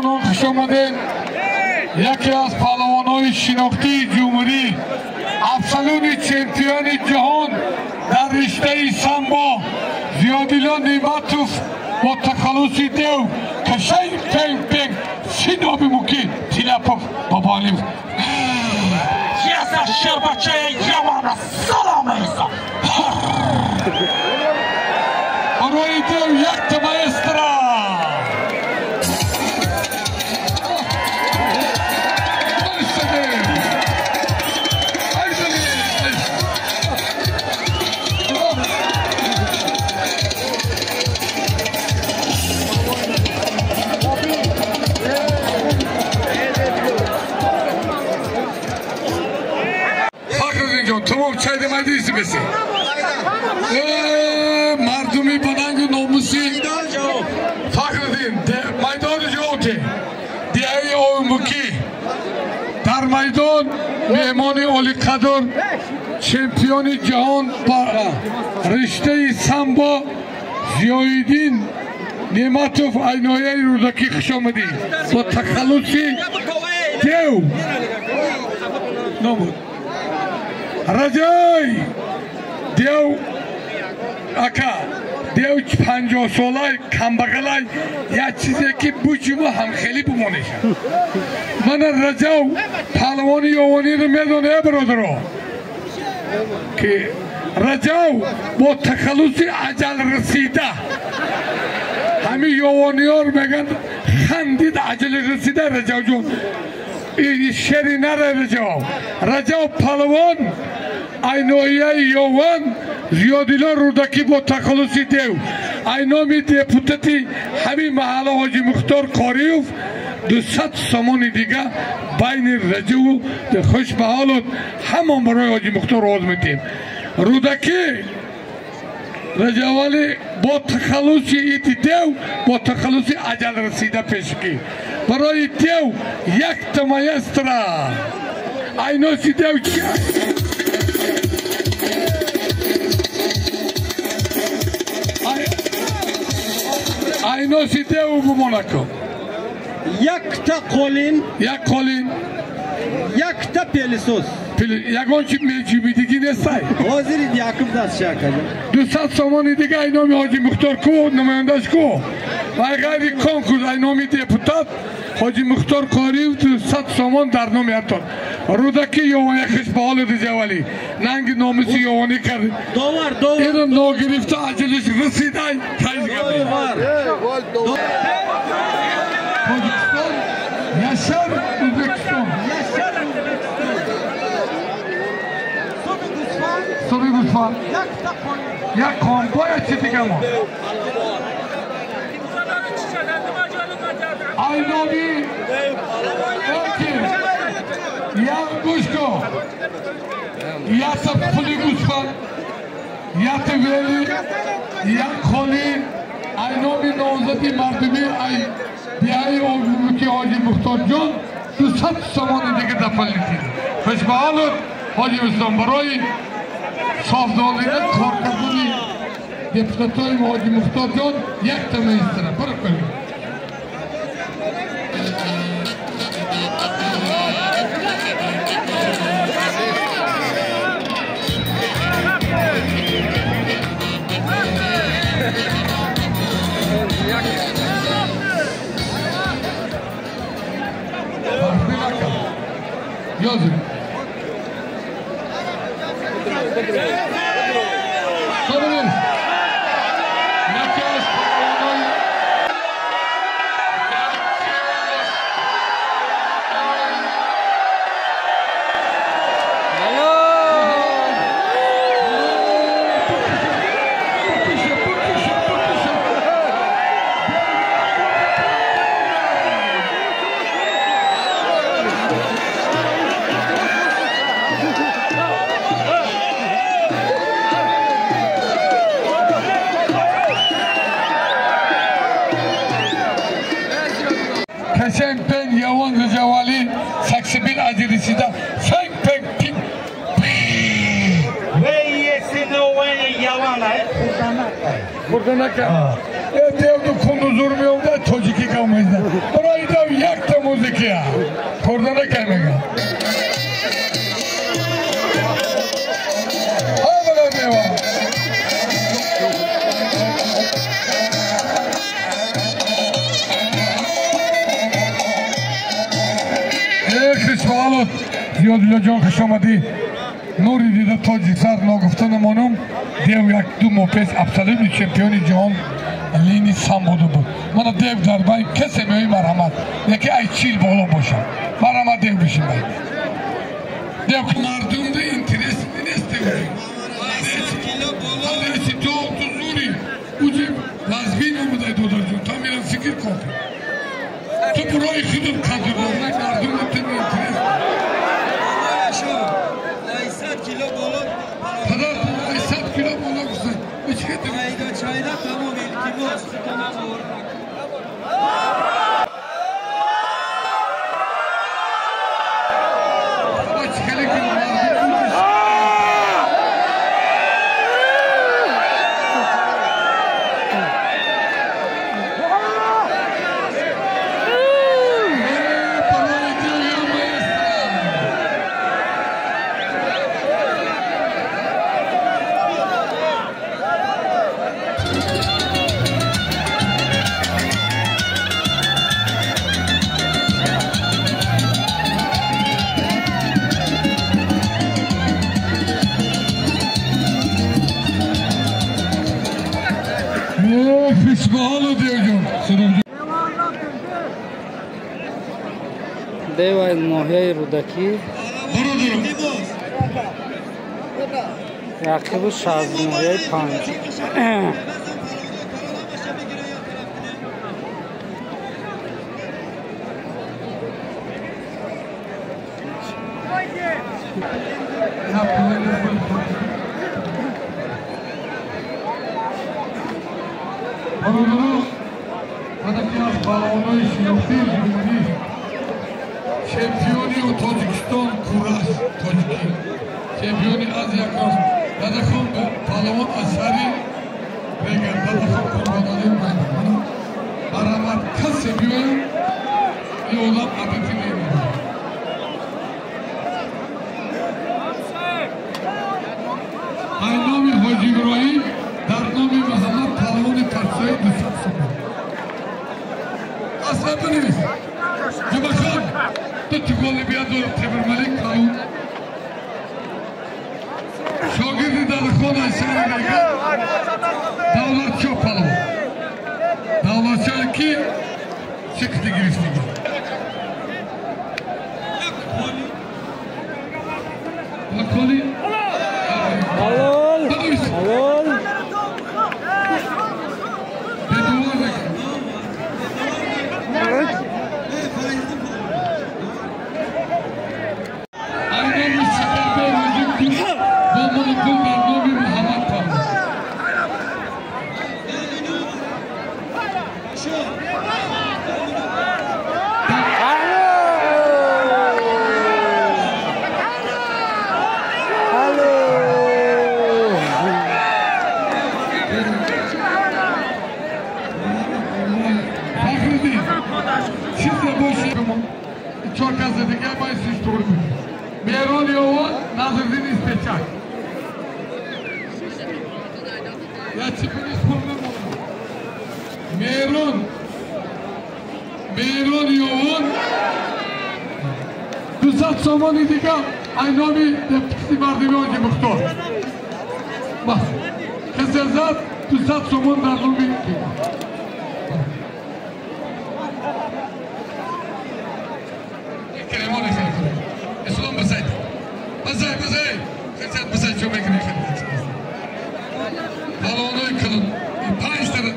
Ҷонон, хуш омадед. Яке аз паҳлавонҳои шинохтии ҷумҳурӣ, абсолютный чемпиони ҷаҳон дар риштаи самбо Зиёдилло Неъматов бо тахаллуси Дев кашаи пенг пенг синоби муки Тилапов Бобоалиев. Яса шербачаи Явана салом мерасам. Барои Дев якта маэстро. Тамом чайда майдиси беси. Мардуми банангу номуси Фахриддин майдони ҷавоте диаи овмуки дар майдон меҳмони олиқадр, чемпиони ҷаҳон ба риштаи самбо Зиёиддин Неъматов ай ноҳияи Рӯдакӣ хуш омадӣ бо тахаллуси Дев номуд. Раҷай Дев ака, Дев 50-солай камбағалай, як чизе ки буҷиму ҳамхелӣ бимонеша. Мана Раҷав паҳлавони ёвониро медоне, бародаро, ки Раҷав бо тахаллуси аҷалрасида ҳамин ёвониёр мегӯянд, хандид аҷали расида. Раҷавҷон, шери нара Раҷав. Раҷав паҳлавон ай ноҳияи Ёван Зиёдилло Рӯдакӣ бо тахаллуси Дев ай номи депутати ҳамин маҳалла Ҳоҷи Мухтор Қориев 200 сомони дига байни Раҷаву хуш ба ҳолот ҳамон барои Ҳоҷи Мухтор овоз медиҳем. Рӯдакӣ Раҷавалӣ бо тахаллуси ити Дев бо тахаллуси аҷалрасида пешкӣ барои Дев якта маэстро. Айноси Дев чи? Айноси Дев бумонако. Якта қолин, як қолин, якта пелисос. Ягон чи меҷибидигӣ нестай. Ҳозир якум даст шакаҷа. 200 сомони дига ай номи Ҳоҷи Мухтор ку, намояндаш ку. Вай ғайри конкурс ай номи депутат Ҳоҷи Мухтор Қориев 200 сомон дар номи ҳартон. Рӯдакӣ Ёвон хиш ба ҳоли Раҷавалӣ нанги номуси Ёвонӣ кард. Довар, довар. Ино ногирифта аҷалиш расидай кайз гапи. Тоҷикистон яшар Ӯзбекистон. Суби гусфан. Як қон бояд чи дигамо. Ай номи як гӯш кун. Якта пули гусфан, якта вели, як холи ай номи номзади мардумӣ ай диаи овмуки Ҳоҷи Мухторҷон 200 сомони дига дафалитид. Хуш ба ҳолот Ҳоҷи Устон барои софдолина кор кардани депутатҳои Ҳоҷи Мухторҷон якта маэстро бара кунед. Ёзим. Кашен пен Явон Раҷавалӣ саксибил аҷрисида фенг пенг пин. Хурданака. Э девду кунду зур меомда тоҷикӣ гап мезанад. Барои дев Зиёдулло ҷон, хуш омадӣ. Нури дида тоҷиксар ногуфта намонум, дев як ду моҳ пеш абсолютный чемпиони ҷаҳон лини самбоду буд. Мана дев дар байн касе меои, марҳамат, яке ай чил боло бошад, марҳамат, дев бишин байн. Дев мардумда интерес нест. Дев ту зури уҷи вазбин омадай, додарҷон, та мирам фикр кун, ту барои худат қадр дор, мардумда ту интерес. 100 кило боло. Падар, 100 кило боло гуфтан. Айда чайда тамом, илтимос, тамом. Хеле ки Фисбаҳолу девҷон. Девай ноҳияи Рӯдакӣ, рақибу аз ноҳияи Панҷ. Бародаро, яке аз паҳлавонои шинохтии ҷумҳурӣ, чемпиони Тоҷикистон, кураш тоҷикӣ, чемпиони Азия кросс, Дадахон паҳлавон аз шаҳри Регар, Дадахон Қурбоналӣ. Майдон барамад, касе биёяд, ин одам адати мемонад. Ай номи Ҳоҷи Иброҳим дар номи Муҳаммад паҳлавони парчаи 200 сомон. Аслан бинавис, Ҷумахон, ду тиголи биёд дорад. Темурмалик калун, шогирди Дадахон аз шаҳри Регар, Давлатшоҳ паҳлавон. Давлатшоҳ ки чиқди гирифтиги Коли. Halol! Halol! Бедувор накун. Ай номи Шикарбой Ҳоҷи бо монокул дар номи Муҳаммад паҳлавон. Halol! Фахриддин, чизе боши, чор касе дигар бояд туғри кунем. Меҳрони овоз, Назриддин Истечак. Я чӣ куниш пул мемонам. Меҳрон, Меҳрони овоз, 200 сомони дигар ай номи депутати мардуми Ҳоҷи Мухтор. Бас касе зад, 200 сомон дар номи. Кремони хеле ислом бисайд, бисай, бисай, хисат бисай, чо мекунӣ? Хеле палонои калон панҷ тара.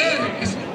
Эй, ислом.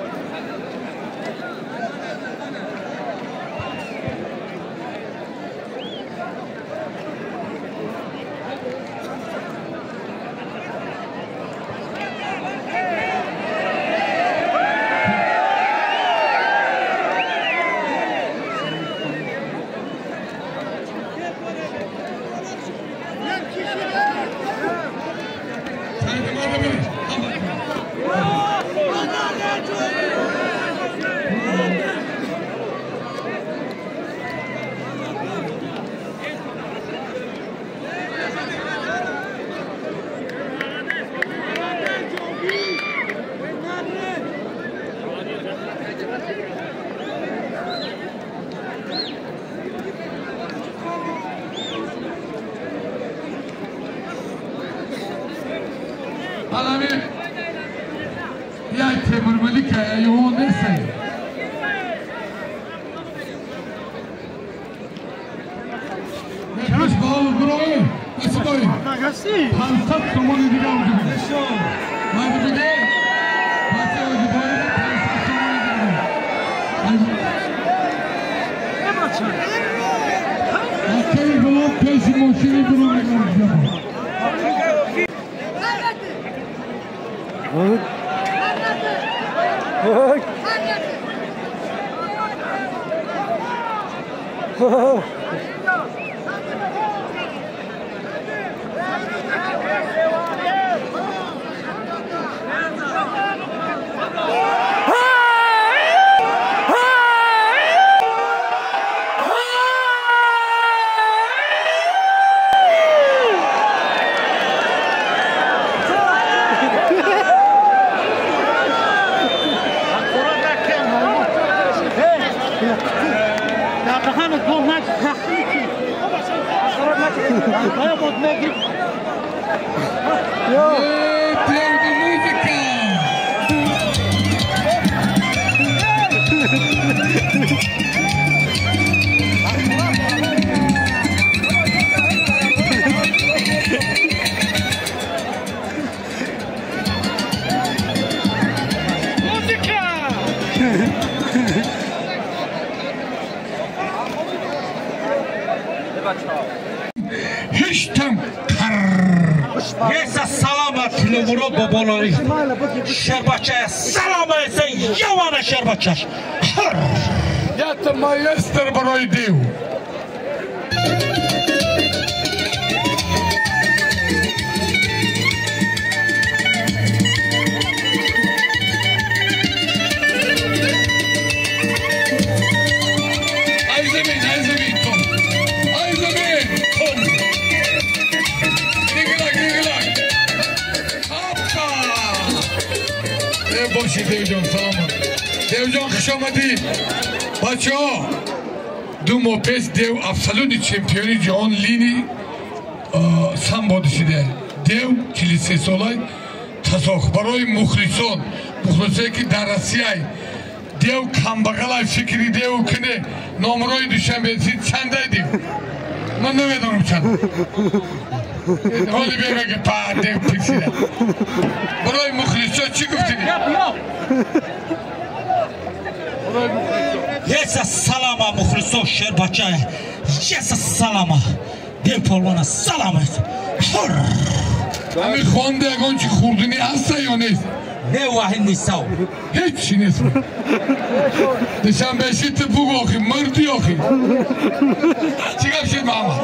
Абдумалик айвон нест. Пеш ба брои, асбой. 500 сомони дига уҷиб. Ман дига бача уҷиб 500 сомони дига. Акай було пеш мошини бро мегардам. Шербача, салам алейкум, явана шербачаш. Ята маестр барои дев. Ай замин, том. Ай замин, том. Гиглак, гиглак. Апа! Боши Девҷон, саломат. Девҷон, хуш омадӣ. Бачаҳо, 2 моҳ пеш Дев абсолютни чемпиони ҷаҳон лини самбо дишида. Дев 43 солаи казох. Барои мухлисон, мухлисое ки дар Россияй, Дев камбағалай фикри Дев куне, номрои Душанбеси чандай дев? Ман намедонам чанд. Ҳоли бемега па Дев пирсида. Барои мухлисо чӣ гуфтӣ? Еса салама мухлисо шербача. Еса салама. Дев полвона салама. Ами хонда ягон чи хурдинӣ ҳаста ё нест? Не ваҳи нисав. Ҳеҷ чи нест. Душанбеши ту бугу охи, мурдӣ охи. Чӣ гап шид, Муҳаммад?